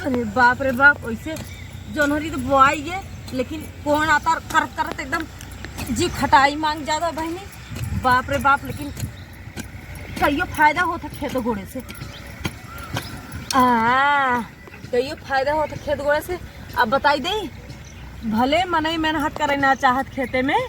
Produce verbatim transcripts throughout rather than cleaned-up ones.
अरे बाप रे बाप, वैसे जोन्हरी तो बोआई है, लेकिन कोन आता करत करत एकदम जी खटाई मांग जाता बहिनी। बाप रे बाप, लेकिन कहियो फायदा होता खेत गोड़े से। आ, कहियो फायदा होता खेत गोड़े से। अब बताई दे, भले मनई मेहनत करे ना चाहत खेते में,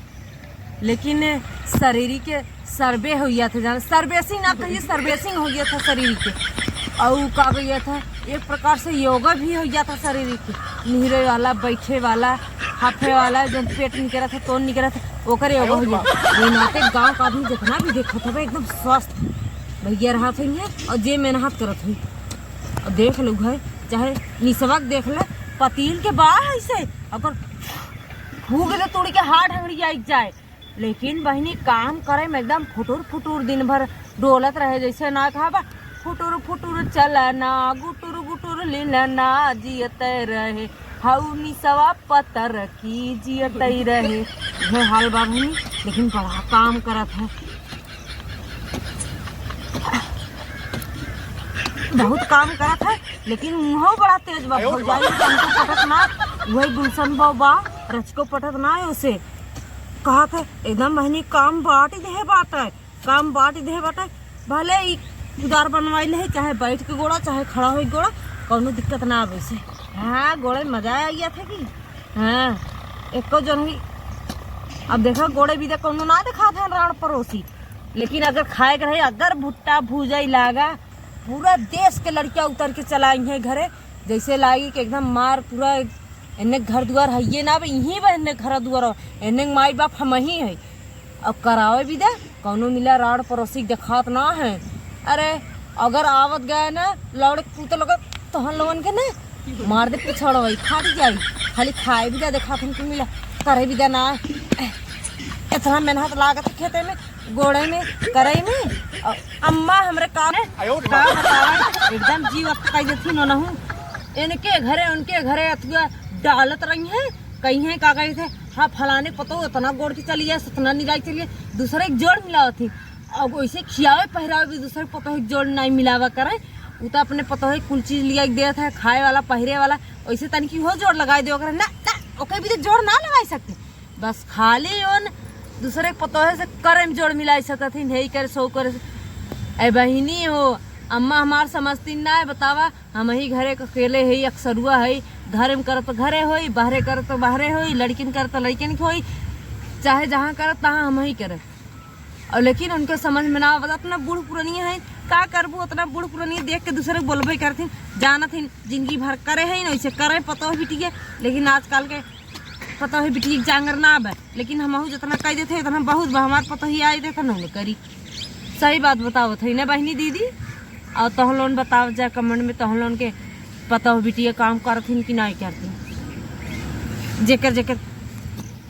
लेकिन शरीर के सर्वे हो गया था, जान, सर्वेसिंग ना कहिए, सर्वेसिंग हो गया था शरीर के। और का हो गया था, एक प्रकार से योगा भी हो गया था शरीर के। निहरे वाला, बैठे वाला, हाफे वाला, जब पेट निकला था, तोन निकला था, ओकर योगा हो गया। ये नाते गाँव का आदमी जितना भी देखत हवे एकदम स्वस्थ भैया रहत हुई है, और जे मेहनत करत हुई। और देख लो भाई, चाहे निसवक देख ले, पतील के बा ऐसे, अगर फूक दे तोड़ के हाथ हंगड़ी जाए, लेकिन बहिनी काम करे में एकदम फुटुर फुटुर दिन भर डोलत रहे, जैसे ना कहा बा, फुटुर फुटुर चलना, गुटुर गुटुर लीलना, जियते रहे हऊ निसवा पतर की जियते रहे। ये हाल बा बहिनी, लेकिन बड़ा काम करत है, बहुत काम करत है, लेकिन मुँहो बड़ा तेज बा। भौजाई के तनको पटत ना, वही गुलशन बा, बा, रचको पटत ना है उसे। कहत है, "एकदम बहिनी काम बाँटि देहे बाटे, काम बाँटि देहे बाटे, भले ई उदार बनवाइले है, चाहे बैठ के गोड़ा, चाहे खड़ा होई गोड़ा, कौनो दिक्कत ना आवे से।" हाँ, गोड़े में मजा आ गया था कि हाँ, एको जन ही। अब देखा, गोड़े भी दे कौनो ना देखात है राड़ परोसी, लेकिन अगर खाए के रहे, अगर भुट्टा भूजाई लागा, पूरा देश के लड़कियाँ उतर के चला आई हैं घरे, जैसे लागी कि एकदम मार पूरा एन्ने घर दुआर हइये ना बा, इहीं बा एन्ने घर दुआर, एन्ने माई बाप हम ही है। अब करावे भी दे, कौनो मिला राड़ पड़ोसी देखात ना है। अरे, अगर आवत गए ना, लौड़े पूते लोग तोहन लोगन के ना, मार दे पिछड़वई, फाट जाई। खाली खाए भी दे, देखात हमके मिला, करे भी दे ना। इतना मेहनत लागत है खेते में, गोड़े में, करे में। अ-, अम्मा हमरे काम है, आयो रे का माँ। बतावा, एकदम जीव अटकाई देती नोनहू। इनके घरे, उनके घरे अथुआ डालत रही हैं, कहीं हैं का कही थे, "हाँ, फलाने पतो इतना गोड़ के चली है, सतना निराई चली है", दूसरे एक जोड़ मिलावत थी। अब वैसे खियावे पहिरावे भी दूसरे पतो एक जोड़ नहीं मिलावा करे। उ तो अपने पतो है कुल चीज लिया के देत है, खाए वाला, पहिरे वाला, वैसे तनिकी हो जोड़ लगाई दे ओकरे। ना, ना, ओके भी तो जोड़ ना लगाई सकते। बस खाली उन दूसरे के पतोहे से करे में जोड़ मिलाई सकत ही, नहीं करे, सो करे। ए बहिनी हो, अम्मा हमार समझती ना है, बतावा, हम ही घरे के अकेले है, अक्सरुआ है, घर में करत तो घरे होई, बाहरे करत तो बाहरे होई, लड़किन करत तो लड़किन के होई, चाहे जहाँ करत तहाँ हम ही करत। और लेकिन उनके समझ में ना आवत, अपना बूढ़ पुरानी है, का करबू, उतना बूढ़ पुरानी देख के दूसरे के बोलबे करथिन, जानत हिन, जिंदगी भर करे है, वैसे करे पतोह बिटिया, लेकिन आजकल के पतोह बिटिया के जांगर ना बा, लेकिन हमहू जितना कह देते, उतना बहुत बा, हमार पतोही आई देते, न करी। सही बात बतावत है ना बहिनी दीदी, और तोहन लोगन बताव जा comment में, तोहन लोगन के पतोह बिटिया काम करत हिन कि नहीं करती, जेकर जेकर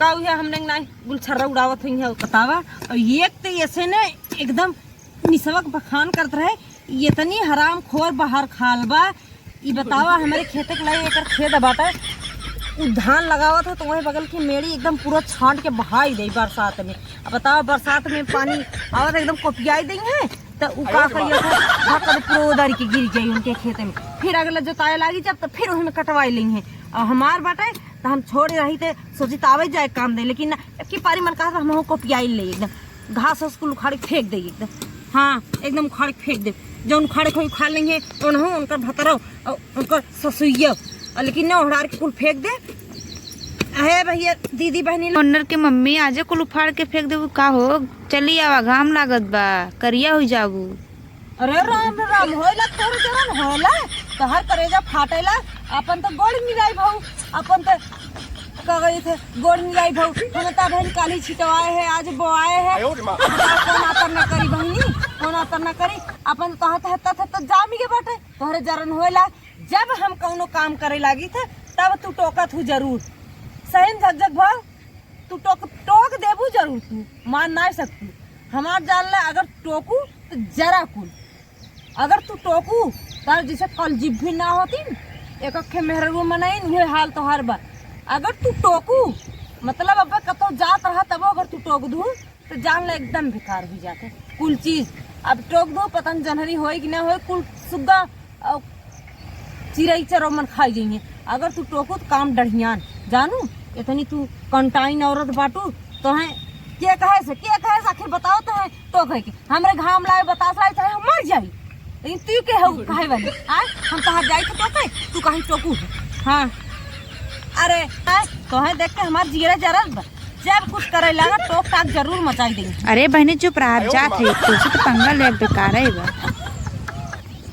का उहे हमने नहीं गुलछर्रा उड़ावत हुई है, बतावा। और एक तो ऐसे ने एकदम निसवक बखान करत रहे, "ये तनी हराम खोर बाहर खाल बा।" ई बतावा, हमरे खेते के लगे एकर खेत बाटे, उ धान लगावत है तो वही बगल की मेड़ी एकदम पूरा छांट के बहाई दे बरसात में। अब बतावा, बरसात में पानी आवत एकदम कोपियाई दे है, तो उ का करिए थे, भक्कड़ पूरा उदारी के गिर जाई उनके खेते में। फिर अगला जोताए लागी जब, तो फिर वही में कटवाई ली है। और हमार बाटे तो हम छोड़े रही थे, सोची तो आवे जाए काम दे, लेकिन ना, एक ही पारी मन कहा था हम कोपियाई ले एकदम। घास ओस कुल उखाड़ के फेंक दे एकदम। हाँ, एकदम उखाड़ के फेंक दे। जौन उखाड़े के होई उखाड़ लेंगे, उनहु, उनकर भतरो, और उनकर ससुइयो। और लेकिन न ओहरार के कुल फेंक दे। अहे भैया, दीदी, बहनी लोग। ओनर के मम्मी, आजे कुल उखाड़ के फेंक देबू का हो? चली आवा, घाम लागत बा, करिया हो जाबू। अरे राम रे राम, होइला तोर जरन होइला, तोहर करेजा फाटेला, अपन तो गोड़ मिलाई भाऊ, अपन तो का कही थे, गोड़ मिलाई भाऊ, हम तो बहन काली छिटवाए है, आज बोआए है। आयो रे माँ। अब तो कौन आतर न करी बहिनी, कौन आतर न करी, अपन तो तोहर तो हत्ता हत्ता जामी के बाटे, तोहरे जरन होइला, जब हम कौनो काम करे लागी थे, तब तू टोकत हूँ जरूर। सही में झकझक भाव, तू टोक, टोक देबू जरूर, तू मान ना सकतू। हमार जान ले, अगर टोकू तो जरा कुल, अगर तू टोकू, तार जैसे कल जीभ भी ना होती, एक अखे मेहररुआ मनइन, उहे हाल तोहार बा। अगर तू टोकू, मतलब अब कतौ जात रहा तबो अगर तू टोक दू, तो जान ले एकदम बेकार हुई जाते कुल चीज। अब टोक दो, पता न जनहरी होई कि ना होई, कुल सुग्गा, अ, चिरई चरौ मन खाई जइहें। अगर तू टोकू त काम डढ़ियान, जानू, इतनी तू कंटाइन औरत बाटू, तोहे के कहे से, के कहे से, आखिर बताओ तोहे टोके के? हमरे घाम लाए, बतास लाए, चाहे हम मर जाई, लेकिन तू के हऊ कहे वाली? आय, हम कहाँ जाई तो टोके, तू कहीं टोकू है? हाँ, अरे, आय, तोहे देख के हमार जियरा जरत बा। जब कुछ करे लगा, टोक टाक जरूर मचाई देंगे। अरे बहनी, चुप रहा, जात है, तोसे तो पंगा लेब बेकार है बा।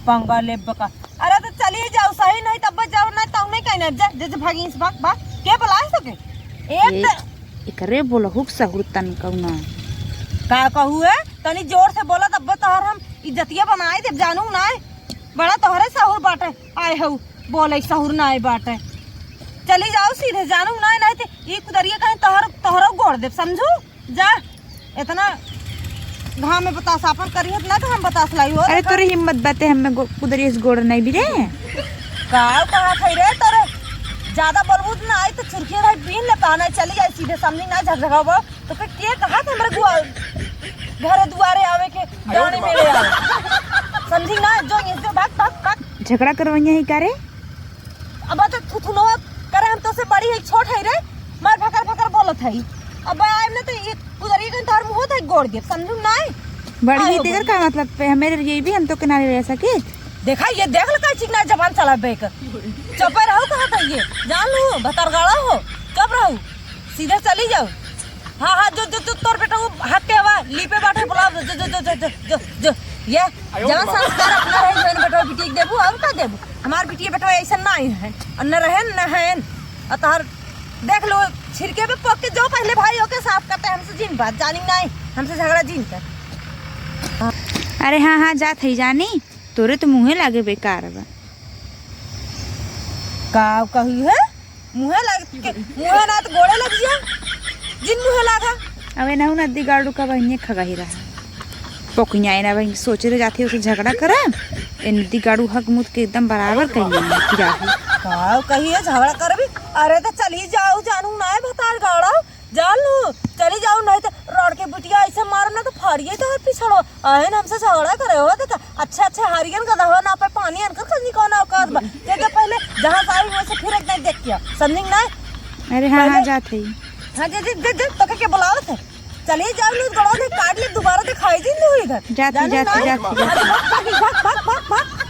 पंगा लेब बेकार। अरे तो चलिए जाओ, सही नहीं तब जाओ, नहीं तो नहीं कहना, जा, जा, जा, भागी से, भाग, भाग। के बुलाए सके? एक ए, त एकरे बोलहुक सहूर तन कौना। का कहू है? तनी जोर से बोला, तब तोहर हम इज्जतिया बनाए देब, जानू ना। बड़ा तोहरे सहूर बाटे, आए हऊ, बोले सहूर ना आए बाटे। चली जाओ सीधे, जानू ना, नहीं तो ई कुदरिया कहीं तोहर, तोहरो गोड़ देब, समझू? जा, इतना घाम में बतास आपन करिहत ना तो हम बतास लाई हो। अरे तोरे हिम्मत बाटे हमें गो-, कुदरिया से गोड़ नहीं भी रे। का कहा थे रे तोरे? ज्यादा बलबूत ना आई तो चुरकिया भाई बीन ले पहना चली जाए सीधे सामने ना झकझकाओ। तो के, के कहा थे हमरे गुआ-, घरे दुआरे आवे के, गाड़ी में ले आवे। समझी ना, जो ये से भाग, भाग, भाग। झगड़ा करवइया है का रे? अब तो थुथुनवा करे, हम तो से बड़ी है, छोट है रे, मार फकर फकर बोलत है। अब आए ना तो ये कुदरी के तोहर मुंह तक गोड़ देब, समझू ना? बड़ी आयो ही तेकर बोली। का मतलब पे हमें ये भी हम तो के ना ले सके। देखा, ये देख लो, का चिकना जबान चला बे के। चुप रहो, कहा था ये, जान लो, भतरगाड़ा हो, चुप रहो, सीधे चली जाओ। हाँ, हाँ, जो, जो, जो, तोर बेटा वो हाथ के हवा, लीपे बाटे, बुलाओ, जो, जो, जो, ये, आयो जहाँ बाबा। संस्कार अपना रहे, बहन बेटा, बिटिया के देबू, और का देबू? हमार बिटिया बेटा ऐसा ना ही है, और न रहे, न है, और तोहर देख लो, छिड़के में पोक के जो पहले भाई होके साफ करते, हमसे जिन बात जानी नहीं, हमसे झगड़ा जिन कर। अरे हाँ, हाँ, जात है जानी, तोरे तो मुँहे लागे बेकार बा। का कहू है? मुँहे लाग के, मुँहे ना तो गोड़े लग जिया, जिन मुँहे लागा। अबे नहु नदी गाड़ू का बहिनिये खगही रहा। पोकिया एना बहिन सोचे रह जाती उसे झगड़ा करे। ए नदी गाड़ू हक मुत के एकदम बराबर कहीं नहीं गिरा है। का कही है झगड़ा करबी? अरे तो चली जाओ जानू ना है भतार गाड़ा। जान लू, चली जाऊ, नहीं तो रड़ के बिटिया ऐसे मारब ना तो फाड़िए तो पिछड़ो। अहन हमसे झगड़ा करे हो, देखा, अच्छे अच्छे हरियन का दहवा ना पे पानी अनकर खजनी कौन औकात बा। जे जे पहले जहाँ से आई वैसे फिर एक नहीं देख किया, समझिंग ना? अरे हाँ, हाँ, पहले जात है। हाँ, जे, जे, जे, जे, तो के, के बुलावत है? चली जाऊ, नहीं गड़ा दे काट ले, दोबारा दिखाई जी नहीं इधर। जात है, जानी जात है, ना? जात है, जात है। अरे भाग, भाग, भाग, भाग, भाग, भाग।